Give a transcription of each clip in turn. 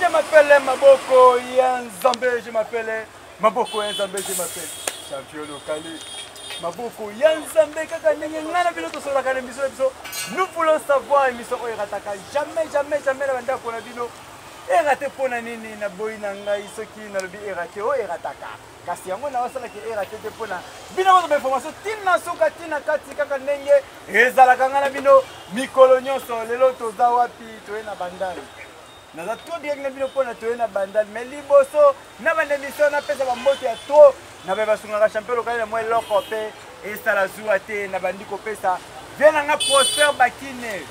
Je m'appelle Maboko ya Nzambe, je m'appelle Maboko ya Nzambe, je m'appelle champion local. Maboko ya Nzambe kaka ndenge ngai na bino tosololaka na émission na biso. Nous voulons savoir émission oyo erataka jamais jamais jamais na bandako na bino. Erate mpo na nini? Naboyi na ngai soki nalobi erate oyo erataka. Kasi yango naosalaki erate te mpo na bino bozwa bainformation ntina suka ntina kati kaka ndenge ezalaka ngai na bino mikolo nyonso. Lelo toza wapi? Toye na Bandal. Naza trop direct na bino mpona toye na Bandal, mais liboso na banda émission napesa bambote ya trop na baye basungaka champion lokali na mwa eloko mpe esala zuwa te. Nabandi kopesa vie na nga Prosper Bakine,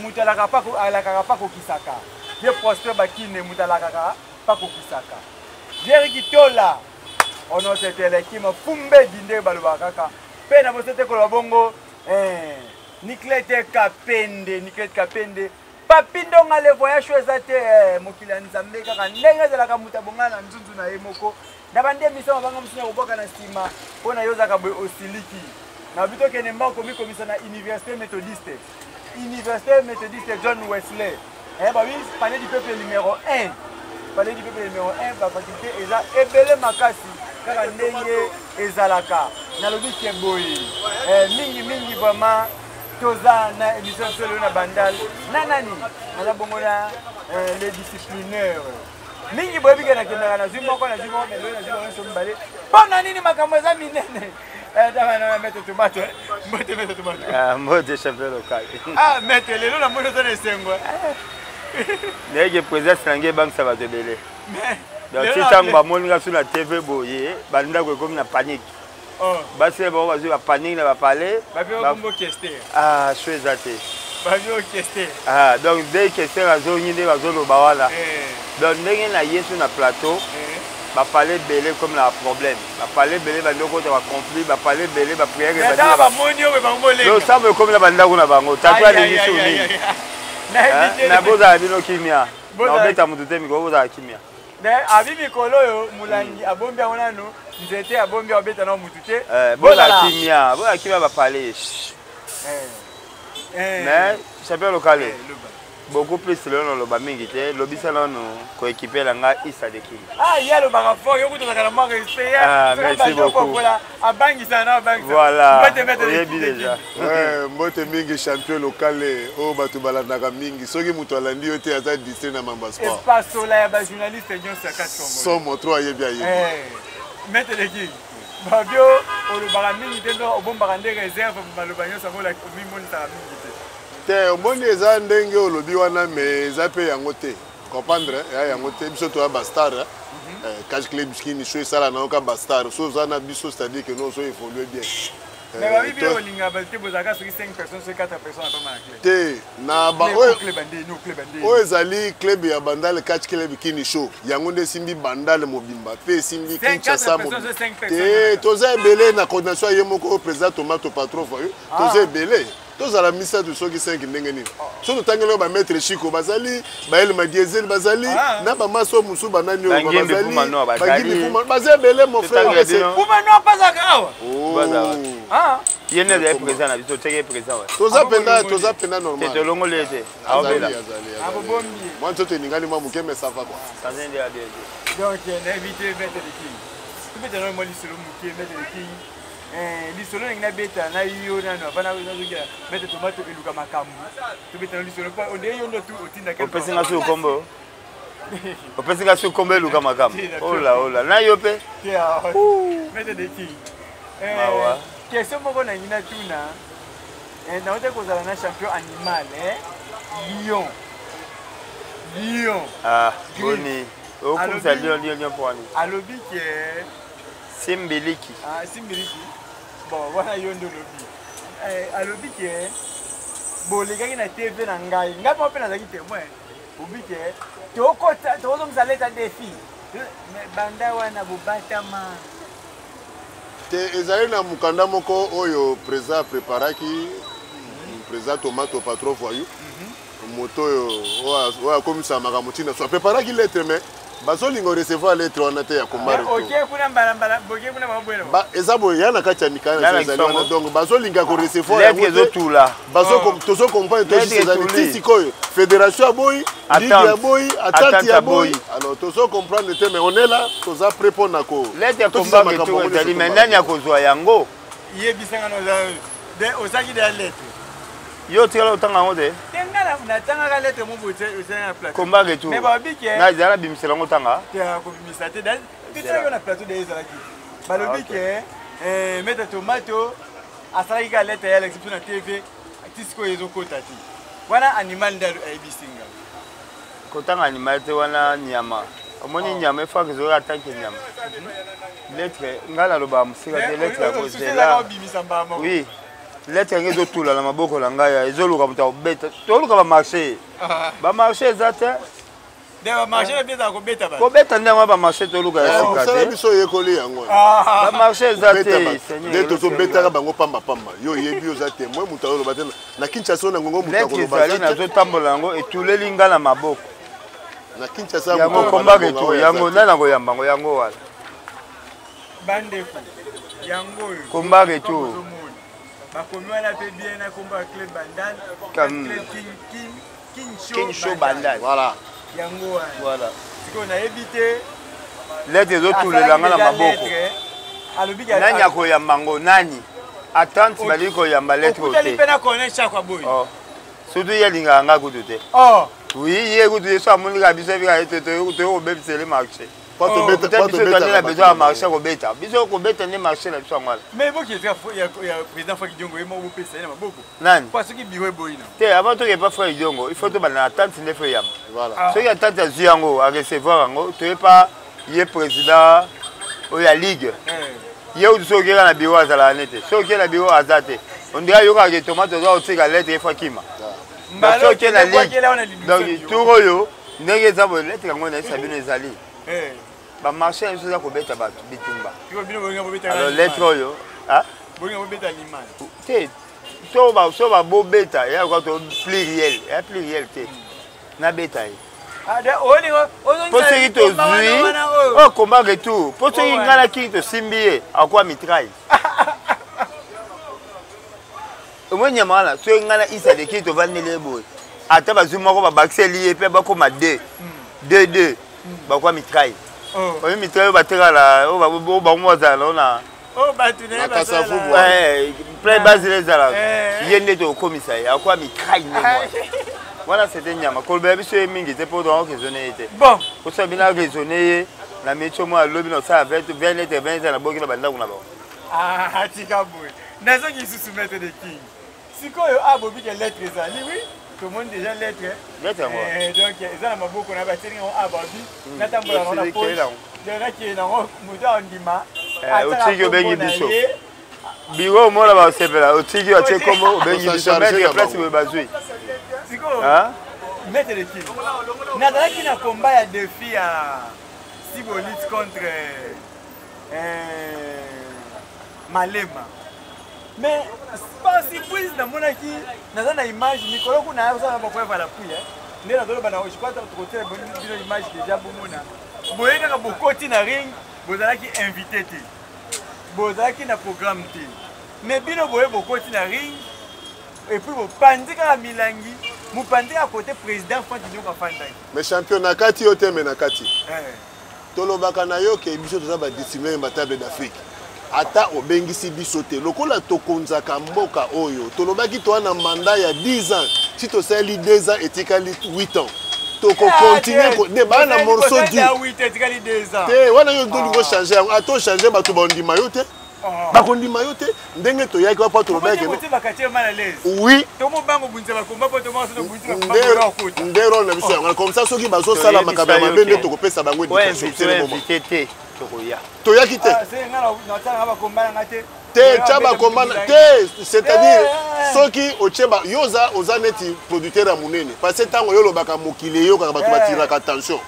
moto alakaka pa kokisaka. Vie Prosper Bakine, moto alakaka pa kokisaka. Jerry Kitola onotetele kima fumbedi nde balobaka kaka mpe na boso te koloba bongo. Niclete Kapende, Niclete Kapende, Papi Ndonga le voyage oyo eza te, mokili ya Nzambe kaka ndenge ezalaka, moto abongana na nzunzu na ye moko. Na bandi émission mabanga mosusu na kobwaka na nsima mpo na yo ozalaka boye osiliki na bi tokende mbango komikomisa na université méthodiste, université méthodiste John Wesley, babi palais du peuple numéro 1, palais du peuple numéro 1. Bafaculté eza ebele makasi kaka ndenge ezalaka. Nalobi ke boye, mingi mingi vraiment toza na émission biso lelo na Bandal na nani? Naza bongo na le disciplinaire. Mingi boyebi ke nakendaka, nazwi moko, nazwi moko, mais lelo nazwi bango nyonso mibale. Mpo na nini? Makambo eza minene. Tanga na maître Tomato. Mbote, maître Tomato. Ah, mbote champion local. Ah, maître, lelo namoni oza na esengo. Ndenge présence na ngai ebangisa bato ebele. Donc ti ntango bamoni nga so na TV boye, bandako ekomi na panique. Basi na bango bazwi bapanique na bapale. Ah, so eza te. Ah, donc nde Kester azongi nde bazoloba wana. Donc ndenge na ye so na plateau, bapale ebele comme na baproblème, bapale ebele bandi okota baconflit, bapale ebele baprière, losambo ekomi na bandako na bango. Tatu alingi so nini na bozala bino kimia, na obeta motu te mikolo, bozala kimia. Abi mikolo oyo molangi abombi yango nanu, nzete abombi, abeta na mutu te. Bozala kimia, bozala kimia bapale. Mais champion local, beaucoup plus lelo naloba mingi te. Lobisa nanu koéquiper nga Isa de King. Ah, ye alobaka fort, yo kutu ozalaka na mwa respect. Ah, merci beaucoup. Abangisa na abangisa. Voilà, oyebi déjà. Mbote mingi champion local oyo bato balandaka mingi. Soki moto alandi yo te, aza distrait na mambo ya sport. Espasola ya bajournaliste nyonso ya kati Congo. Somo trop, ayebi, ayebi. Maître de King, babio olobaka mingi te, ndo obombaka nde réserve maloba nyonso yango omimonisaka mingi te. Te, omoni, eza ndenge olobi wana, mais eza mpe yango te. Comprendre ya yango te. Biso toya bastar, Cash Club Skin so esala na yo ka bastar. So oza na biso, c'est-à-dire que no ozo évolue bien. Mais babi bino bolinga bato te, bozalaka soki 5 personnes, soki 4 personnes apama na club. Te, na oyo ezali club ya Bandal, Catch Club Kini Show, yango nde esimbi Bandal mobimba mpe esimbi Kinshasa mobimba te. Toza ebele na coordination ya ye moko président Tomato patron voyou. Toza ebele, tozala misato soki 5 ndenge nini. So totangeli oyo bamaître Chiko bazali, baelema Diesel bazali, na bamasi oyo mosusu banani oyo bazali, bagimbi Puma baza ebele, mon frère. Puma no apazaka awa. Ye nde azali président na biso, teke président. Toza mpenza, toza mpenza normal. Tolongoli ye te. Aobela mwa nzoto eningani mwa moke, mais ça va quoi. Donc nayebi te, maître de King, tobeta nano mwa lisolo moke. Maître de King, lisolo ndenge nabeta na yo nano avant nazokela maître Tomato eluka makambo, tobeta na lisolo mpo onde yo ndo tu otindaki. Opesi nga su kombo, opesi nga su kombo eluka makambo. Ola ola na yo mpe. Maître de King, question moko nangi natuna. Nauti kozala na champion animal, lion, lion. Ah, boni okumisa lion, lion, lion mpo wani? Alobi ke Simbiliki. Ah, simbiliki. Bon, wana yo nde olobi. Alobi ke bolekaki na TV na ngai, ngai moko mpe nazalaki témoin. Obi ke tokota tokozongisa leta défi, banda wana bobatama. Te, ezali na mokanda moko oyo président apreparaki, président Tomato patron voyou, moto oyo oyo akomisa makambo ntina so apreparaki lettre, mais Bazolinga recevoir lettre wana te ya combat retour. Oke kuna mbala mbala, boke kuna baboyela. Ba eza boye ya na kati ya mikanda na ezali wana, donc bazolinga ko recevoir lettre ezotula. Bazo oh. Tozo comprendre to juste ezali ti sikoyo fédération ya boyi, ligue ya boyi, attente ya boyi. Alors tozo comprendre te, mais on est là, toza prêt mpo na ko lettre ya combat retour ezali, mais nani akozwa yango? Yebisanga na ozalaki deya lettre. Yo otikala otanga yango te? Te, nga natangaka lettre mo boye ezali na plateau. Combat retour. Mais balobi ke na ezala bimisela yango otanga? Te, kobimisa te. Totiaki na plateau de ezalaki. Balobi ke maître Tomato asalaki kaka lettre ya Alex biso na TV, ti sikoyo ezokota te. Wana animal nde ayebisi nga. Kotanga animal te, wana nyama. Omoni nyama efaka ezoya atanke nyama. Lettre ngai nalobaka mosika te, lettre ya kozela. Oui, lettre yango ezotula na maboko na ngai, ezoluka moto akobeta. Toluka bamarché, bamarché eza te. Kobeta nde yango bamarché toluka ya sika te. Biso oyekoli yango. Bamarché eza te. Nde tozobetaka bango pambapamba. Yo oyebi, oza témoin, moto azoloba te na Kinshasa na ngongo, moto akoloba. Ezali nazotambola yango etuleli nga na maboko. Na Kinshasa. Yango combat retour yango, nani akoyamba yango? Yango wana. Bandeko, yango oyo. Combat retour. Bakomi wana mpe bien na kombo ya club Bandal, club King King King Show, King Show Bandal. Voilà. Yango wana. Voilà. Sikoyo nayebi te. Lettre ezotulela nga na maboko. Alobi nani akoyamba yango? Nani? Attente balingi koyamba lettre te. Mpe na Corneille Chako aboyi. Surtout ye alingaka nga kutu te. Oui, ye kutu ye so amonika biso ebika ye toyo kobebisele marché. Biso toandi na besoin ya marché kobeta, biso kobeta nde marché na biso yango wana. Mais boki eza ya président Franck Diongo, ye moko bopesa ye na maboko. Nani? Po soki bureau eboyi na te, avant toke pa Franck Diongo, il faut tobanda na attente nde fo eyamba. Soki attente azwi yango, arecevoir yango, toye pa ye président oyo ya ligue. Ye utu soki okeka na bureau azalaka ne te, soki oke na bureau aza te, ondira ayokaka ke tomate oza kotika lettre efo akima. Soki oke na ligue, donc tour oyo ndenge eza boye, lettre yango nayebisa bino ezali bamarché na biso eza kobeta bato bitumba. Alors lettre oyo te, so babobeta eya lokola to pluriel, eya pluriel te, nabeta ye mpo soki tozwi oyo combat retour, mpo soki ngai na Kini tosimbi ye, akwa mitraille. Omoi nyama wana, soki ngai na Isa de Kini tovandeli ye boye, ata bazwi moko babakiseli ye mpe bakoma 2 2 2, bakwa mitraille. Oyo mitraille oyo batekala, oyo bango bazala nao na plein basile ezalaka, ye nde tokokomisa ye akwa mitraille ndenge wana. C'était nyama kolobela biso ye mingi te mpo toango raisonne ye te. Kosala bino raisonne ye na mitio moko alobi na osala 20 lettre 20 na boki na bandako na bango. Tika boye, nazongi lisusu maître de King. Sikoyo abobi ke lettre ezali, oui, tomoni déjà lettre. Lettre yango. Donc eza na maboko na batieli yango, ababi natambola yango na poche, donc nakende nango, moto andima. Otiki obengi biso biro, omona basepela, otiki atie kombo, obengi biso maître place boye bazwi. Sikoyo maître de King, nazalaki na combat ya défi ya Sibolit contre Malema, mais par surprise namonaki naza na image mikolo kuna osala bapreuve à l'appui nde nazoloba na, je crois tokotiela bino image déjà bomona boye kaka bokoti na ring. Bozalaki invité te, bozalaki na programme te, mais bino boye bokoti na ring et puis bopandi kaka milangi, mopandi kaka côté président Franck Diongo afandaki. Mais champion, na kati yo te, me na kati tolobaka na yo ke biso toza badiscipline imbattable d'Afrique. Ata obengisi biso te, lokola tokonzaka mboka oyo, tolobaki toa na mandat ya 10 ans, si tosaleli 2 ans, etikali 8 ans, tokocontinue nde baa na morceau du te wana. Yo tolingi ochange yango, ata ochange, bato bandima yo te, bakondima yo te. Ndenge toyaki wa tolobaki, oui, nde role na biso yango. Comme ça soki bazosala makambo ya mabe, nde tokopesa bango éducation. Toyaki te te, tia bakomba te, c'est-à-dire soki otie yo oza neti producteur ya monene, parce que ntango yo olobaka, mokili eyokaka, bato batiraka attention.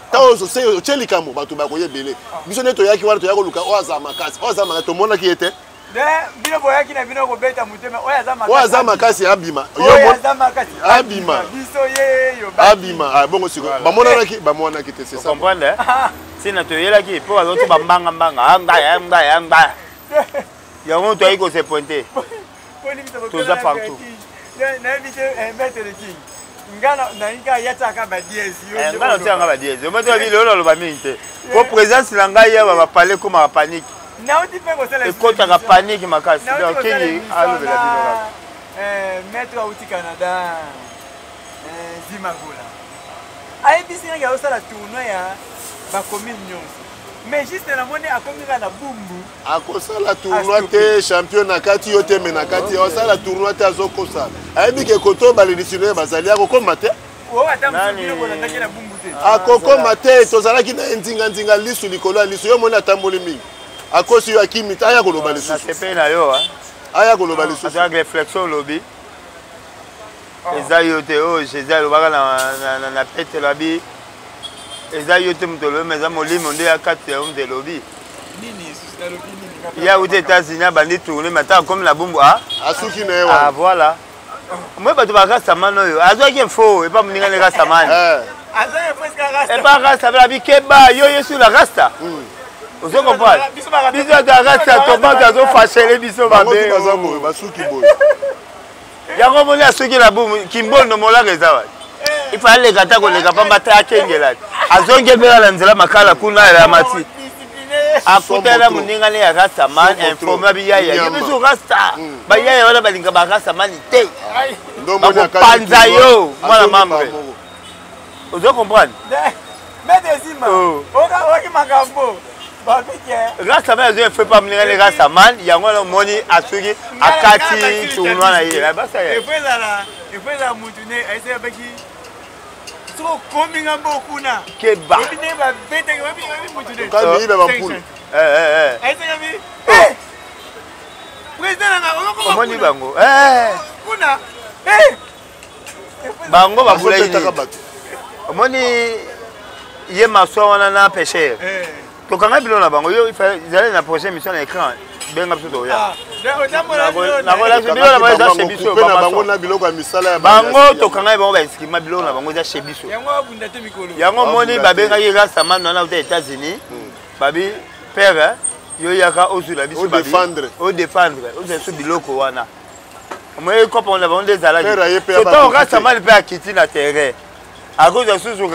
Ntango otie likambo, bato bakoya ebele. Biso nde toyaki wana, toyaki koluka oyo azala makasi, oyo azala makasi, tomonaki ye te. Bino boyaki na bino kobeta motema oyo aza makasi, oyo aza makasi abima, oyo aza makasi abima, biso ye yo abima. Ah, bongo sikoyo bamonanaki, bamonanaki te, c'est ça. Comprendre sina toyelaki mpo bazoti bambanga mbanga anga anga anga yango toyaki kose pointe, toza partout. Nayebi te, maître de king, nga nalingi ayataka badiese. Nga natiaka badiese omotobi lelo naloba mingi te po présence na ngai ya bapale ekomaka panique, nauti mpe kosala ekotaka panique makasi. Donc kingi alobela bino kaka. Maître auti Canada, Zimagola, ayebisi ngai azosala tournoi ya bacommune nyonso, mais juste namoni akomi kaka na Bumbu. Akosala tournoi te, champion na kati yo te, me na kati asala tournoi te, azokosa. Ayebi ke koto balelisi bazali, akokoma te, akokoma te. Tozalaki na ye nzinganzinga, lisu likolo ya lisu. Yo moni atamboli mingi, akosi yo, akimi te, aya koloba lisusu. Nasepeli na yo. Aya koloba lisusu. Réflexion olobi eza yo te. Oyo Jésus alobaka na Petelo, abi eza yo te moto olobi, ma eza molimo nde ya kati ya yo moto elobi. Ya uti États-Unis, abandi tourne, mais ata akomi na Bumbu. Asuki na ye. Ah, voilà, moi bato barastaman oyo azwaki info epa moninga ne rastaman, epa rasta bela bikeba yo yesu la rasta. Ozo comprendre, biso bato ya rasta tomate azofashele biso mabe. Basuki boye. Yango moni asuki na Bumbu, kimbondo molaka eza wapi? Ifa aleka ata koleka pamba te, akengela azongi ebela na nzela Makala kuna ya mati, akutana moninga ne ya rastaman, informe abiyaya ye biso rasta. Bayaya wana balinga barastamani te, bakopanza yo mwana mambre. Ozo comprendre? Rastaman azo efe pa moninga ne rastaman, yango wana omoni asuki, akati tournoi na ye. Ezala mutu ne ayesabaki soki okomi nga mbo kuna. Keba. Oyebi ndenge babetaki, oyebi mutu ne miyibe bampulu. Ayesakabi président nanga okokoma. Omoni bango kuna. Bango babulaki nini? Omoni ye maswa wana na pêcheur, tokanga bilo na bango. Yo ezali na prochaine émission na écran, benga biso toya. Nakolakisa bilo na bango, eza chez biso. Bango na biloko ya misala. Bango tokanga bango bainstriment, biloko na bango eza chez biso. Yango omoni babengaki rastaman wana uta États-Unis, babi père yo yaka ozwila biso, odéfendre, ozwa biso biloko wana. Omoyeki kopo na bango nde ezalaki ntango rastaman mpe akiti na terrain, akozwa susu,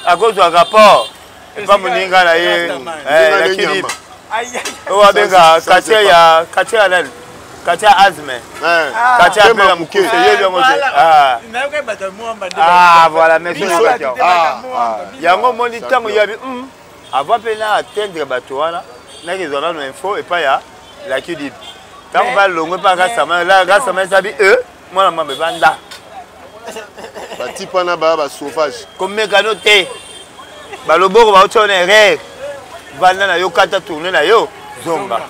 akozwa rapport epa moninga na ye ya kidip oyo abenga quartier ya, quartier ya nani, quartier ya Azme, quartier ya pela mokuse, yebi yango te. Ah voilà, merci. Yango omoni ntango yabi avant mpe na atteindre bato wana, nakezwa nano info epai ya Lakidip. Ntango balongwe mpe rastaman la, rastaman esabi e mwana mambe banda. Batipa na baya basauvage. Komekano te, baloboko bauti na erreur, vanda na yo, kata tourne na yo, zonga.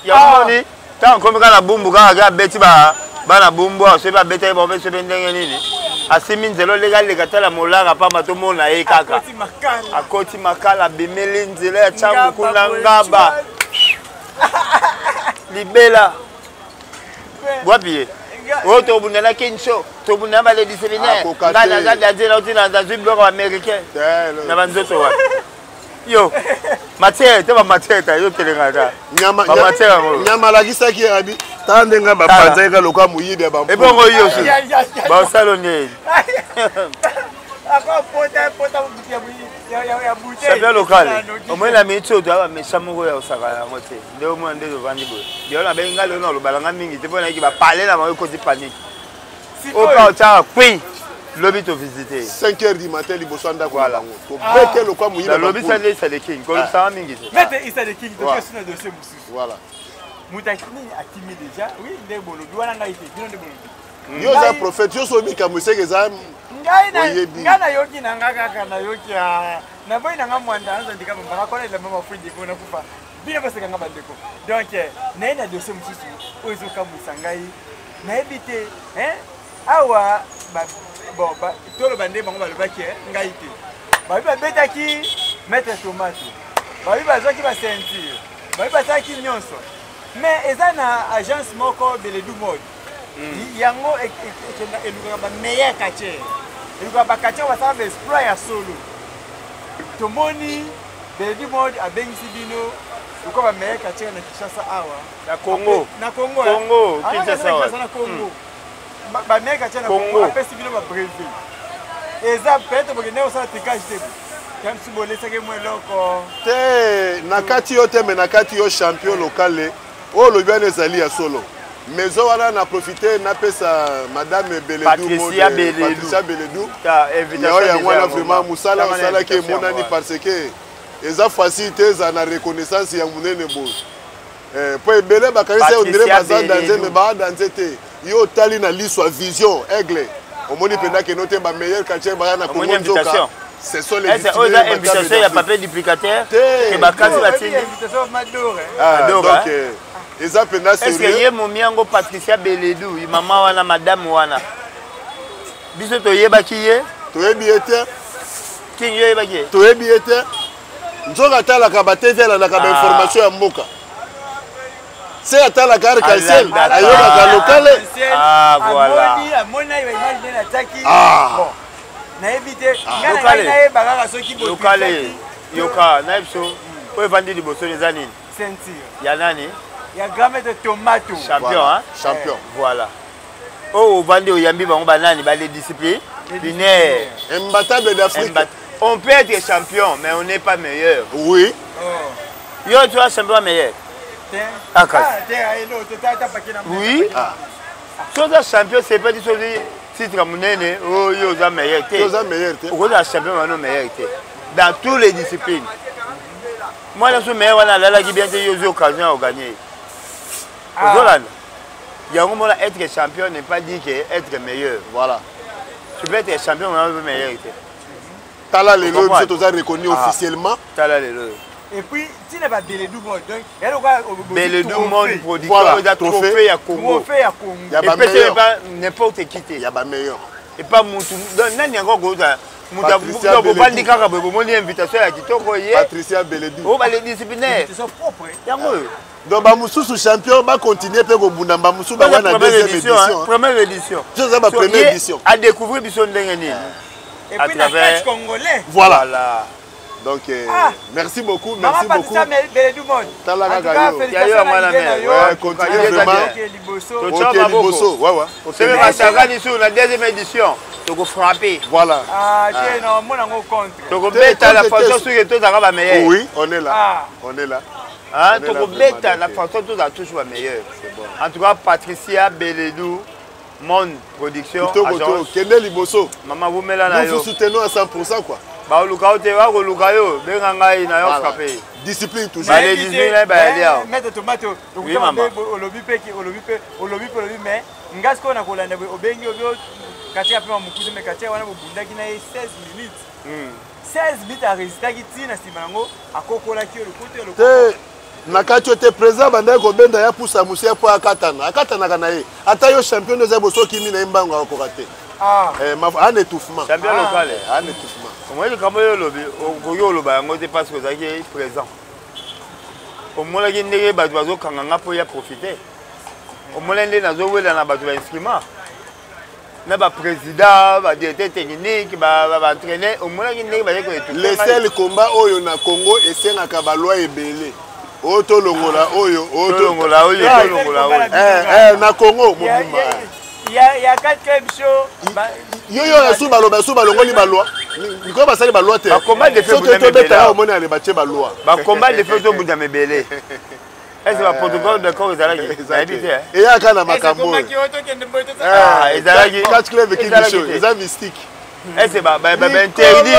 Yango moni ntango akomi kaka na Bumbu, kaka ke abeti bana Bumbu awa, soki babetaki bango mpe soki ndenge nini, asimi nzela oleka aleka tala molaka pamba, tomona ye kaka akoti Makala, abimeli nzela ya Ntango kuna Ngaba libela wapi ye oyo tobundana Kinso, tobundana baledisciplinaire. Ngai naza danger, nauti nazwi biloko baaméricain na banzoto wapi yo matière te, bamatière ta yo telengaka bamatière yango. Nyama alakisaki abi tala ndenge bapanzaki ka lokola moyibi ya. Ebongo yo su basalo ndeni. Champion local, omoni na miniti oyo toya bamesa moko ya kosaka yango te. Nde omona nde tovandi boye, lelo nabengi ngai, lelo nalobala ngai mingi te mpo nayeki bapale na bango ekoti panique oyo otiaka kwi lobi tovisite. 5 heures du matin liboso ya ndako na bango, tobete lokwa moyibi. Nalobisa nde Isa de King, kolobisanga mingi te. Maître Isa de King, toke na dossier mosusu. Voilà. Moto nini akimi déjà? Oui, nde bolobi wana, ngai te, bino nde bolobi. Yo oza prophète, yo so obika moseke eza. Ngai nayoki na nga kaka, nayoki naboyi na nga mwanda nazandika bambaka kona elamba mafundi po nakufa, bino baseka nga bandeko. Donc naye na dossier mosusu oyo ezokamwisa ngai, nayebi te awa. Bon, toloba nde bango balobaki, ngai te, babi babetaki maître Tomate, babi bazwaki baceinture, babi basalaki nyonso. Mais eza na agence moko Beledu Mode. Yango ekenda elukaka ba meilleur catcheur. Elukaka ba catcheur basala ba exploit ya solo. Tomoni Beledu Mode abengisi bino lokola ba meilleur catcheur na Kinshasa awa. Na Congo. Na Congo. Congo, ah, Kinshasa. Na Congo. Ba meilleur catcheur na Congo apesi bino ba brevet. Eza peut-être bokende kosala tricage te. Kamsi bolesaki mwa eloko. Te na kati yo te me na kati yo champion locale oyo olobi wana ezali ya solo. Maison wana na profite napesa madame Beledu Patricia Beledu, Patricia Beledu yao yango wana vraiment mosala osalaki emonani parce que eza facile te ezala na reconnaissance ya monene boye mpo ebele bakanisi ondire baza danze me baa danze te. Yo otali na liso ya vision aigle omoni mpenza keno te ba meilleur quartier baya na Congo nzoka ce sont les oyo eza invitation ya papier duplicateur ke bakati batindi donc eza mpenza sérieux ye momi yango Patricia Beledu mama wana madame wana biso toyebaki ye toyebi ye te King yo oyebaki ye toyebi ye te nzoka atalaka ba TV alandaka ba information ya mboka se atalaka arc-en-ciel ayokaka lokale. Ah, voilà. Amoni ayi ba image nde natiaki. Bon, nayebi te ngai na ngai nayeba kaka soki lokale yoka nayebi so oyo evandi liboso eza nini? Ceinture ya nani? Ya grand maître Tomato champion. Voilà. Hein? Champion. Voilà. Oyo ovandi oyambi bango banani ba les disciplinaires imbattable d'Afrique. On peut être champion mais on n'est pas meilleur. Oui. Oh. Yo tu as champion meilleur. Ah, oui. Ah. Soza champion c'est pas dit sozi titre monene oyo oza meilleur te. Oza meilleur te. Okoza champion mano meilleur te. Dans toutes les disciplines. Moi là so meilleur wana alalaki bien te yo ozwi occasion ya ogagner. Ozolanda. Yango mona être champion n'est pas dit que être meilleur. Voilà. Tu peux être champion mais pas meilleur te. Tala lelo biso toza reconnu officiellement. Tala lelo. Et puis, tina ba Beledu Monde. Donc, ya lokola Beledu Monde production eza trophée ya Congo. Trophée ya Congo. Ya ba meilleur. Pas n'importe qui te. Ya ba meilleur. Et pas mutu donc nani yango akozala mutu bobandi kaka boye bomoni invitation ya kitoko ye Patricia Beledu. Oyo ba les disciplinaires. Yango oyo. Donc ba mususu champion ba continuer pe kobunda ba mususu ba na deuxième édition. Première édition. Biso ba première édition. A découvrir biso ndenge nini. Et puis la catch congolais. Voilà. Voilà. Donc, ah. Merci beaucoup, merci Maman beaucoup. Maman Beledu Monde. Tala kaka yo. Ouais, continue vraiment. Ok, liboso. Ouais, ouais. Okay. Basakani sur la deuxième édition. Toko frapper. Voilà. Ah, tiens, non, mon ango contre. Toko beta la façon sur que tozaka ba meilleur. Oui, on est là. Ah. On est là. Hein, toko beta la façon tozaka toujours ba meilleur. En tout cas, Patricia Beledu Monde Production agence. Kende liboso. Maman vous mela na yo. Nous vous soutenons à 100% quoi. Ba luka te ba ko luka yo, benga ngai na yo frapper. Discipline toujours. Ba les discipline ba yali awa. Maître Tomato, oui maman. Olobi pe ki olobi pe olobi pe olobi mais ngai sikoyo na kolanda boye obengi obi katia pe mokuse mais katia wana bobundaki na ye 16 minutes. 16 minutes arésistaki ti na nsima yango akokolaki yo lokutu yo lokutu. Na kati yo te président bandaki kobenda ya pusa mosu ya po akatana akatanaka na ye ata yo champion oza boso okimi na ye mbango akokoka te. Un étouffement. Champion local. Un étouffement. Omoni likambo oyo olobi okoki oloba yango te parce que ozalaki présent. Omonaki ndenge bato bazokanga nga mpo ya profiter. Omonaki nde nazowela na bato ba instrument na ba président ba directeur technique ba ba entraîneur omonaki ndenge bazali koétouffer. Le seul combat oyo na Congo esengaka ba loi ebele. Oyo tolongola oyo, oyo tolongola oyo, tolongola oyo. Na Congo mobimba. Ya quatrième show. Yo yo na su baloba su balongoli ba loi. Mikolo basali ba loi te. Ba combat de feu soki tobeta omoni ale batie ba loi. Ba combat de feu tobunda mebele. Est-ce que protocole d'accord ezalaki? Nayebi te. Eyaka na makambo oyo. Ezalaki. Catch club ekibi show, eza mystique. Est-ce que ba interdit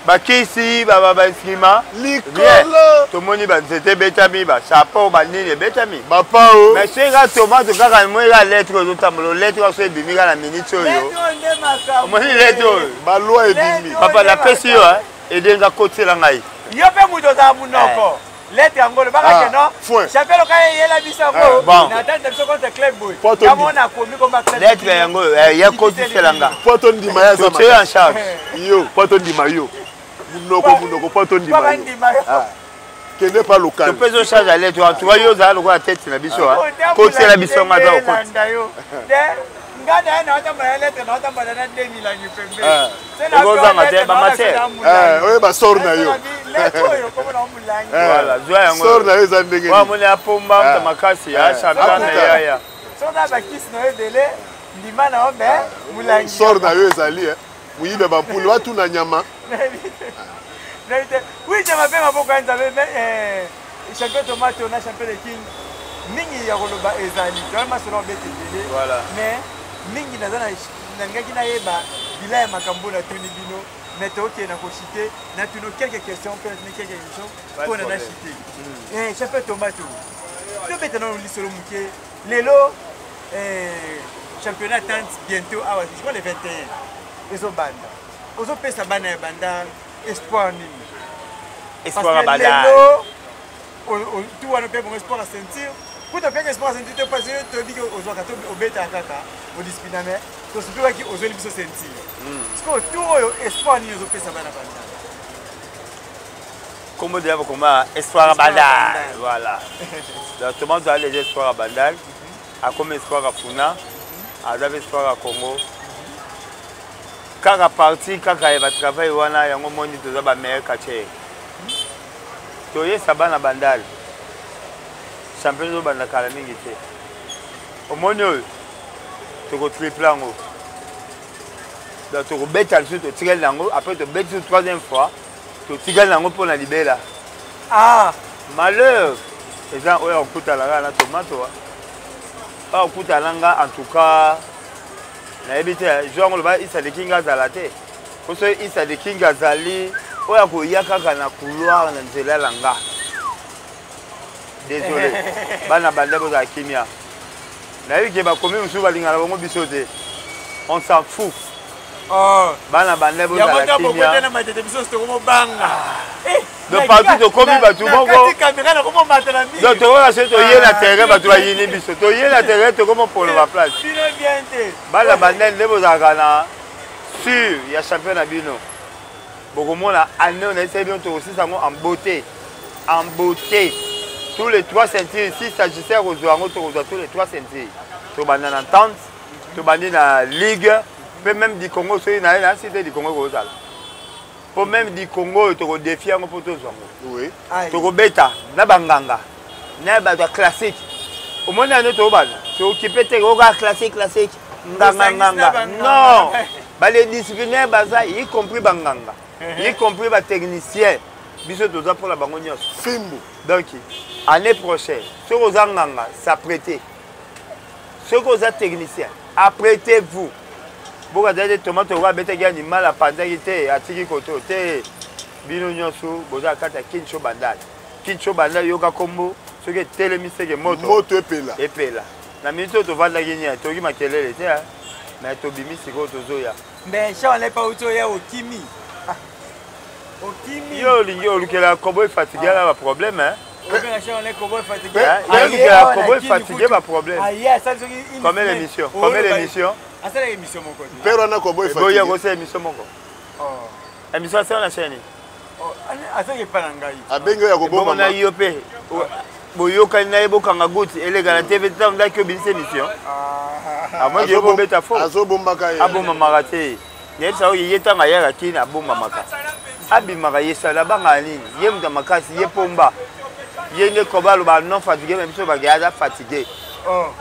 ba kisi ba ba instrument? Likolo. Tomoni ba nzete betami ba chapeau ba nini betami. Ba pao. Mais soki ka tomate kaka moi ka lettre ozotambola lettre so ebimi kaka na minute oyo. Omoni lettre oyo. Ba loi ebimi. Papa napesi yo edenga kotela ngai. Yo mpe moto ozala monoko. Lettre yango lobaka ke non champion loka eyela biso yango na tante na biso contre club boy yango na komi komba club lettre yango ya kotisela nga po to ndima ya zama en charge yo po to ndima yo munoko munoko po to ndima yo. Kende pa local. Topesi yo charge ya lettre. En tout cas, yo ozala lokola tete na biso. Kotiela biso nga aza kokoti. Nga na ye naotambola na lettre, naotambola na de milangi pembeni. Okozanga te bamatière. Oyo basor na yo. Voilà, zwa yango. Sor na yo eza ndenge nini? Moni apomba mta makasi ya champion na yaya. Soki bakisi na yo ebele, ndima na yo me molangi. Sor na yo ezali moyibi bampulu batuna nyama. Oui, nyama mpe maboko ya Nzambe, mais champion Tomato na champion de King mingi ya koloba ezali toyali masolo obeta ebele, mais mingi naza nalingaki nayeba bila ya makambo natuni bino, mais tokokende na kochite natuni quelques questions mpe natuni quelques questions mpona nachite. Champion Tomato, tobeta nano lisolo moke lelo. Championnat tente bientôt awa, je crois le 21 ezobanda. Ozopesa bana ya banda espoir nini? Espoir ya banda lelo tu wana mpe bongo espoir ya ceinture kuta mpe espoir ya ceinture te, parce que toyebi ke ozwaka to obetaka kaka odiscipline, mais tosupikaki ozweli biso ceinture. Sikoyo tour oyo espoir nini ozopesa bana banda? Kombo deja bakoma espoir ya Bandal. Voilà, donc Tomato aza déjà espoir ya Bandal, akomi espoir ya Funa, aza mpe espoir ya Congo. Kaka parti kaka ya batravail wana yango moni toza bameilleur quartier. Toyesa bana Bandal champion ezobanda kala mingi te. Omoni oyo tokotriple yango, donc tokobeta lisusu, totikali yango, après tobeti lisusu troisième fois, totikali yango mpona libela. Ah, malheur eza oyo akokutana kaka na Tomato, oyo akokutana nga. En tout cas nayebi te jour yango loba Isa de King azala te, po soki Isa de King azali, oyo akoya kaka na couloir na nzela na nga. Désolé, bana banda bozala kimia. Nayebi ke bakomi mosusu balingana bango biso te, on s'en fout. Bana banda bozala kimia. Donc partout tokomi bato moko, donc tokoka soki toye na terrain, bato bayini biso, toye na terrain, tokomopolo baplace. Bana banda nde bozalaka na sur ya champion na bino. Bokomona année oyo nayebisaki bino tokosisa yango en beauté, en beauté, tous les trois ceintures. Si s'agissait ya kozwa yango, tokozwa tous les trois ceintures. Tobanda na tente, tobandi na ligue, mpe même du Congo. Soki na ye na si te, du Congo ekozala mpo même du Congo oyo tokodefie yango mpo tozwa yango. Tokobeta na banganga na bato ya classique. Omoni yango, tobanda tookipe te oka classique classique, nganga nganga, non. Bale disciplinaire baza, y compris banganga, y compris batechnicien. Biso toza mpona bango nyonso. Fimbu. Donc année prochaine, soki oza nganga, s'apprêter. Soki oza technicien, apprêtez-vous. Bokaza te Tomate oyo abetaki animal, apanzaki te, atiki koto te. Bino nyonso boza kati ya Kincho Bandal. Kincho Bandal, yoka kombo, soki etelemi seke moto. Moto epela. Epela. Na minute oyo tovandaki nia, toyoki makelele te, mais tobimi sikoyo, tozoya. Mais Charles pa uti oya, okimi, okimi. Yo olingi olukela kobo fatigue na baproblème. Olukela kobo fatigue baproblème. Combien d'émission? Combien d'émission? Asala émission moko. Mpe wana kobo. Eboya kosala émission moko, émission asala na chaîne. Azaki epa na ngai. Abengi oyo ya koboma. Na yo mpe boyokani na ye, bokanga goutte eleka na TV ntango ndaki obimisa émission amoki yo bobeta fo. Azobombaka ye. Abombamaka te. Nayebisa oyo ye ntango ayaka kini, abombamaka, abimaka ye sala. Abangaka nini? Ye moto ya makasi, ye pomba, ye nde koba aloba non fatigue. Me biso bake aza fatigue.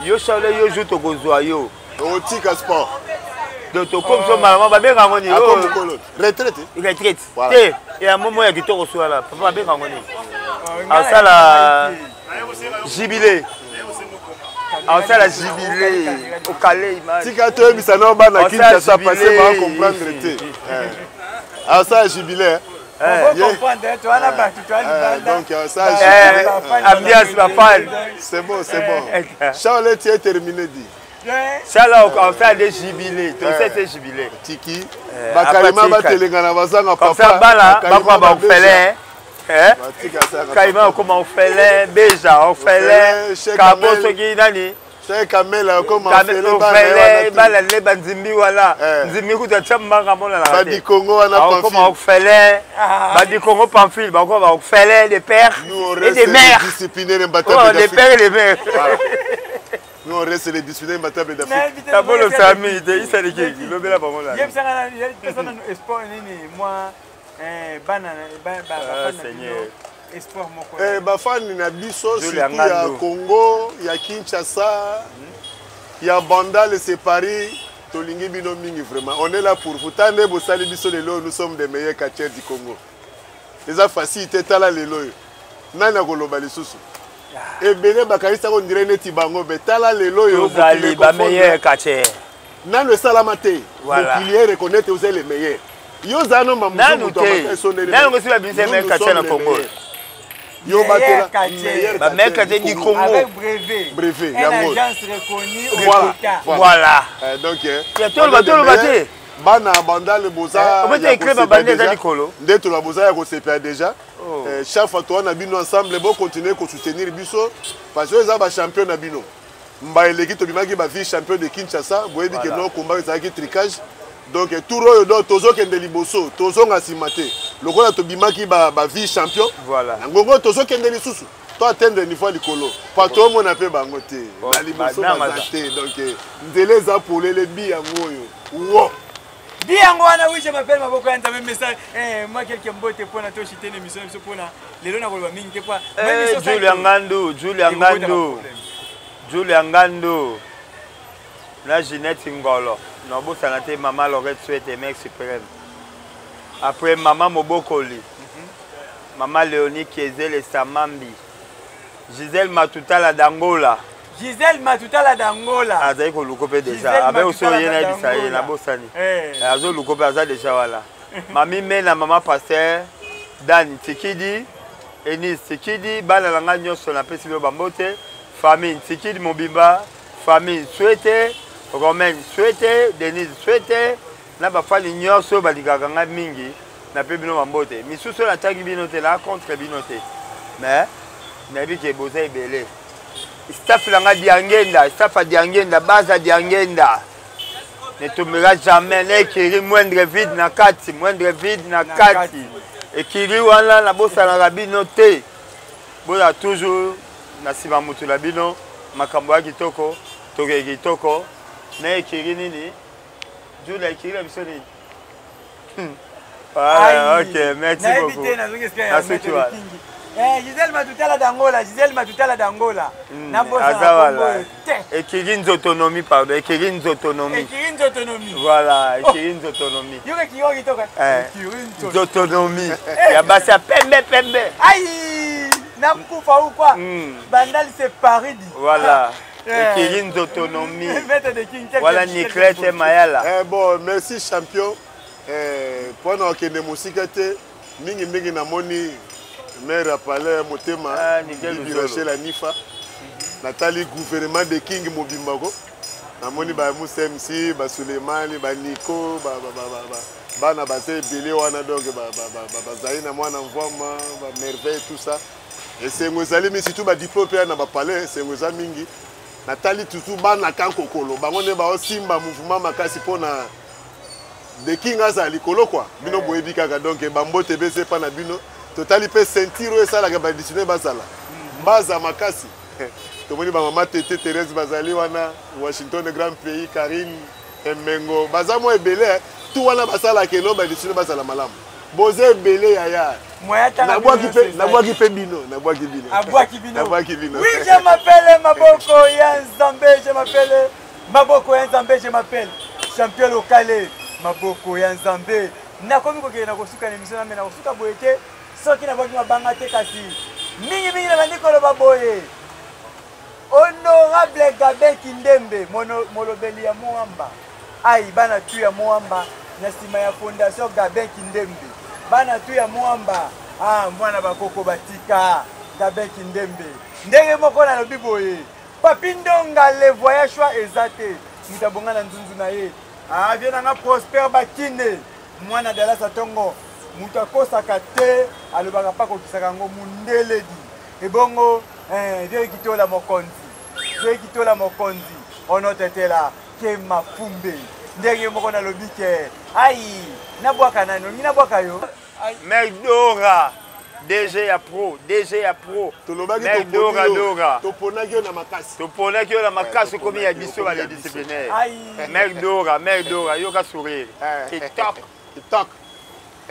Yo Charle, yo jour tokozwa yo. Otika sport. Donc tokomi so malama, babenga yango nini? Retraite. Retraite te, ya momo ya kitoko so wana papa, babenga yango nini? Asala jubilé, asala jubilé okale image. Tika toyebisa nao bana Kinshasa, parce bacomprendre te. Asala jubilé. Donc ça, ambiance bafan. C'est bon, c'est bon. Charles, tu es terminé dit. Sala osala de jubilé, tosala te jubilé. Tiki bakalima batelengana bazanga. Papa bana bakoma baorphelin, kalima okoma orphelin, beja orphelin, kabo soki nani. Soki Kamela okoma ofele bana bana le banzimbi wana eh. Nzimbi kutu atia mbanga amonanaka te. Badikongo wana pamphile. Okoma ofele. Ah. Badikongo pamphile bakoma ba ofele de père et de mère. Disciplinaire imbattable oh, de père et de mère. Nous on reste les disciplinaires imbattables d'Afrique. Tabolo sami te isaliki lobela bango la. Yebisanga na pesa nanu espoir nini moi eh bana ba ba ah, Seigneur. Espoir moko. Eh bafani na biso surtout ya Congo, ya Kinshasa, ya Bandal c'est Paris. Tolingi bino mingi vraiment. On est là pour vous. Tande bosali biso lelo, nous sommes des meilleurs catcheurs du Congo. Eza facile te tala lelo oyo. Nani akoloba lisusu? Ebele bakanisaka on dirait neti bango mais tala lelo oyo tozali ba meilleurs catcheurs. Nanu esalama te. Mokili e reconnaître oza le meilleur. Yo oza no mamusu moto amata esondeli. Nanu ngosi ba binse meilleur catcheur na Congo. Yo batela meilleur ba meilleur catcheur du Congo. Avec brevet. Brevet yango. Une agence reconnue au voilà. Voilà. Donc ya toloba toloba te. Bana bandale boza. Obete écrit ba bande eza likolo. Nde toloba boza ya kosepela déjà. Chaque fois toa na bino ensemble bo continuer ko soutenir biso parce que eza ba champion na bino. Mba eleki tobimaki ba vice champion de Kinshasa, boyebi ke no combat ezalaki tricage. Donc tour oyo donc tozokende liboso, tozonga nsima te. Lokola tobimaki ba, ba vice champion, voilà. Na ngongo tozokende lisusu. To atteindre niveau ya likolo. Pa tomona pe bango te. Na liboso baza te. Donc nzela eza polele bi yango oyo. Wo. Bi yango wana oui je m'appelle Maboko ya Nzambe message eh moi quelques mbote pona to chiter l'émission biso pona lelo na koloba mingi te po eh, Julia Ngandu Julia Ngandu Julia Ngandu na Ginette Ngolo nobosana te mama Lorette Suete mec suprême après mama Mobokoli mm -hmm. mama Léonie Kiezele Samambi Gisèle Matutala d'Angola. Gisèle Matutala d'Angola. Azali koluko mpe deja. Abe oso ye na yebisa ye nabosani. Eh. Azoluko mpe aza deja wana. Mami Mena mama pasteur Dan Tikidi, Enis Tikidi, bana na ngai nyonso napesi bino bambote. Famille Tikidi mobimba, famille Swete, Romaine Swete, Denise Swete, na bafani nyonso oyo balingaka ngai mingi nape bino bambote misusu oyo natangi bino te na contre bino te mais nayebi ke boza ebele staff na ngai diangenda staff ya diangenda base ya diangenda ne tombera jamais na ekiri moindre vide na kati moindre vide na kati ekiri wana nabosanaka bino te bozala toujours na nsima motu na bino makambo ya kitoko tokei kitoko na ekiri nini Julia ekiri na biso nini? Voilà, ok, merci beaucoup. Nasuki wana. Eh, Gisèle Matutala d'Angola, Gisèle Matutala d'Angola. Aza wala. Ekiri nzotonomie, pardon, ekiri nzotonomie. Ekiri nzotonomie. Voilà, ekiri nzotonomie. Yoka ekiri kitoko. Eh, nzotonomie. Ya basi ya pembe pembe. Aïe, nakufa ou quoi? Bandal c'est Paris dit. Voilà. Ekiri nzotonomie. Voilà Niclette Mayala. Eh bon, merci champion. Eh, pona okende mosika te mingi mingi namoni maire ya palais motema ah, Bibi Rachel Anifa natali gouvernement de King mobimba ko namoni ba Moussa MC ba Sulemani ba Nico ba, ba, ba, ba, ba bana baza ebele wana donc bazali na mwana mvwama ba merveille tout ça esengo ezali mingi surtout badiplome mpe ya na bapalais esengo eza mingi natali tutu bana kankokolo bango nde baosimba mouvement makasi mpo na the king azala likolo kua bino boyebi kaka donc bambote ebesi epa na bino totali mpe ceinture oyo esalaka badiscipline bazala mbaza makasi tomoni bamama tete therese bazali wana washington grand pays karine emengo baza mwa ebele tu wana basalaka elo badiscipline bazala malamu boza ebele yaya nabwaki mpe bino nabwaki bino abwaki bino nabwaki bino oui je m'appelle maboko ya nzambe je m'appelle maboko ya nzambe je m'appelle champion lokale maboko ya nzambe nakomi kokende na kosuka na emission na me na kosuka boye te soki nabwaki mabanga te kasi mingimingi nabandi koloba boye honorable gabin kindembe molobeli ya moamba ai bana tu ya moamba na nsima ya fondation gabin kindembe bana tu ya moamba ah, mwana bakoko batika gabin kindembe ndenge moko nalobi boye papi ndonga le voyage choix eza te moto abonga na nzunzu na ye ah, vie na nga prosper bakine mwana dalasa ntongo moto akosaka te alobaka mpe akokisaka yango mundeledi ebongo eh, vie kitola mokonzi Zoe Kitola mokonzi onotetela ke mafumbe ndenge moko nalobi ke ai nabwaka nani olingi nabwaka yo. Merdora DG ya pro, DG ya pro. Tolobaki Dora Dora. Toponaki yo na makasi. Toponaki yo na makasi okomi ya biso ba les disciplinaires. Mère Dora, Mère Dora, yoka sourire. Kitoko. Kitoko.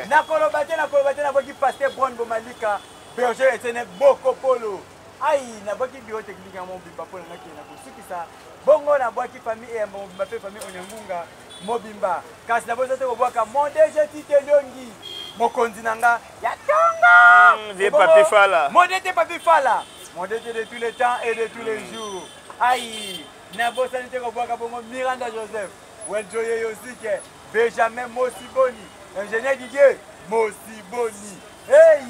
Nakoloba te, nakoloba te, nabwaki pasteur Brown Bomalika, berger Etienne Boko Polo. Ai, nabwaki bureau technique ya mobimba mpo na ngai na kosukisa. Bongo nabwaki famille Eyamba mobimba mpe famille Onyangunga mobimba. Kasi nabosa te kobwaka mon DG Tite Liongi, mokonzi na nga ya tongo. Vieux Papi Fala. Mon DG Papi Fala. Mon DG de tous les temps et de tous les jours. Ai, nabosani te kobwaka bongo Miranda Joseph, Weljoye Yosike, Benjamin Mosiboni, ingénieur Didier Mosiboni. Hey,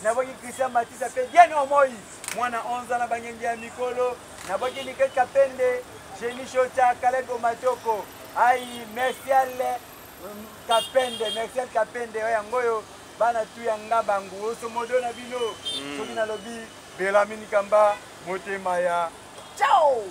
nabwaki Christian Matisa mpe Diane Omoi, mwana 11 na bangenge ya mikolo. Nabwaki Niket Kapende, Jenny Shota, Caleb Omatoko, ai Mercial Kapende, Mercial Kapende, oyo yango oyo bana tu ya nga bangu osomodo na bino. Soki nalobi Belamini Kamba, motema ya ciao.